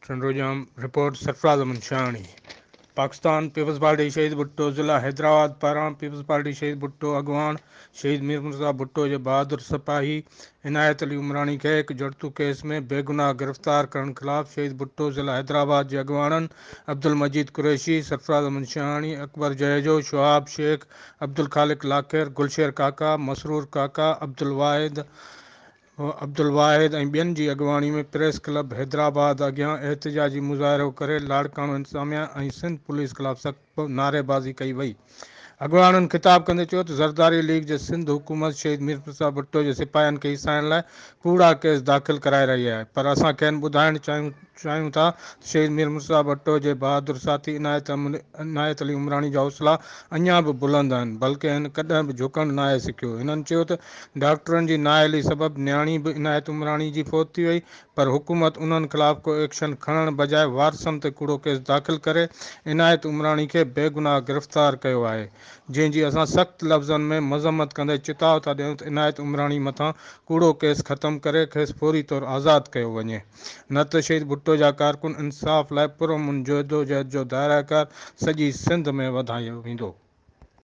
Tandojam, report, Sarfraz Ahmed Shahani, Pakistan peoples party Shaheed Bhutto ضلع حيدرآباد پاران peoples party شهيد ڀٽو اڳواڻ شهيد مير مرتضيٰ ڀٽو جي بهادر سپاهي عنايت علي عمراڻي کي هڪ جڙتو ڪيس ۾ بيگناهه گرفتار ڪرڻ خلاف شهيد ڀٽو ضلع حيدرآباد جي اڳواڻن عبدالمجيد قريشي، سرفراز احمد شاهاڻي، اڪبر جهيجو، شهاب شيخ، عبدالخالق لاکير، گلشير ڪاڪا، مسرور ڪاڪا، عبدالواحد عبدالواحد ۽ ٻين جي اڳواڻي ۾ پريس ڪلب حيدرآباد اڳيان احتجاجي مظاهرو ڪري لاڙڪاڻو انتظاميا ۽ سنڌ پوليس خلاف سخت نعريبازي ڪئي وئي. اڳواڻن خطاب ڪندي چيو ته زرداري ليگ جي سنڌ حڪومت شهيد مير مرتضيٰ ڀٽو جي سپاهين کي هيسائڻ لاء ڪوڙا ڪيس داخل ڪرائي رهي آهي پر اسان کين ٻڌائڻ چاهيون ٿا ته شهيد مير مرتضيٰ ڀٽو جي بهادر ساٿي عنايت عنايت علي عمراڻي جا حوصلا اڃا به بلند آهن بلڪه هن ڪڏهن به جهڪڻ ناهي سکيو. هنن چيو ته ڊاڪٽرن جي نااهلي سبب نياڻي به عنايت عمراڻي جي فوت ٿي وئي پر حڪومت انهن خلاف ڪو ايڪشن کڻڻ بجاء وارثن تي ڪوڙو ڪيس داخل ڪري عنايت عمراڻي کي بيگناهه گرفتار ڪيو آهي جنهن جي اسان سخت لفظن ۾ مذمت ڪندي چتاء ٿا ڏيون ته عنايت عمراڻي مٿان ڪوڙو ڪيس ختم ڪري کيس فوري طور آزاد ڪيو وڃي نه ته شهيد ڀٽو جا ڪارڪن انصاف لاء پرامن جهدوجهد جو دائره ڪار سڄي سنڌ ۾ وڌايو ويندو.